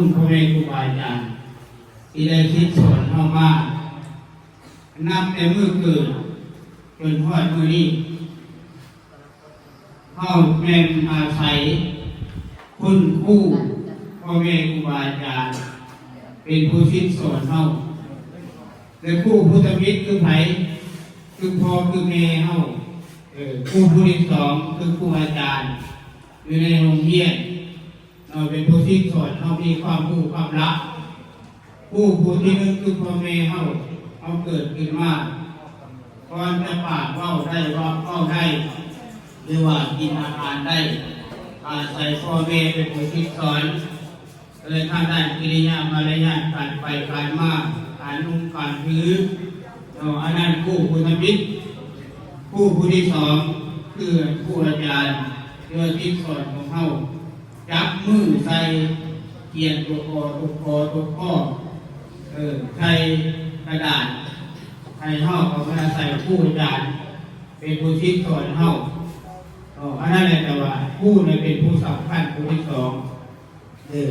ຄຸນພໍ່ແມ່ຄູບາອາຈານ ທີ່ໄດ້ສິດສອນເຮົາມາ ນັບແຕ່ມື້ເກີດຈົນຮອດມື້ນີ້. ເຮົາແມ່ນອາໄສຄຸນຄູພໍ່ແມ່ຄູບາອາຈານ ເປັນຜູ້ສິດສອນເຮົາ ແລະ ຄູພຸດທະມິດຄືໃຜ? ຄືພໍ່ຄືແມ່ເຮົາ. ເອີ ຄູຜູ້ທີສອງຄືຄູອາຈານຢູ່ໃນໂຮງຮຽນ ເນາະ ເປັນຜູ້ສິດສອນເຮົາ ມີຄວາມຮູ້ຄວາມລັບ. ຄູຜູ້ທີໜຶ່ງຄືພໍ່ແມ່ເຮົາ ເຮົາເກີດຂຶ້ນມາ ກ່ອນຈະປາກເວົ້າໄດ້ ເວົ້າ ເວົ້າໄດ້ ຫຼືວ່າກິນອາຫານໄດ້ ອາໄສພໍ່ແມ່ເປັນຜູ້ສິດສອນ ເອີ ທາງດ້ານກິລິຍາມາລະຍາດ ການໄປການມາ ການນຸ່ງການຖື ເນາະ ອັນນັ້ນຄູພຸດທະມິດ. ຄູຜູ້ທີສອງຄືຄູອາຈານ ເພື່ອສິດສອນຂອງເຮົາ ຈັບມືໃສ່ຂຽນຕົວກ ຕົວກ ຕົວກ ເອີ ໃສ່ກະດາດ ໃຫ້ເຮົາເອົາມາໃສ່ຄູອາຈານ ເປັນຜູ້ສິດສອນເຮົາ. ເນາະ ອັນນັ້ນແຫຼະ ແຕ່ວ່າຄູນີ້ເປັນຜູ້ສຳຄັນຜູ້ທີສອງ ເອີ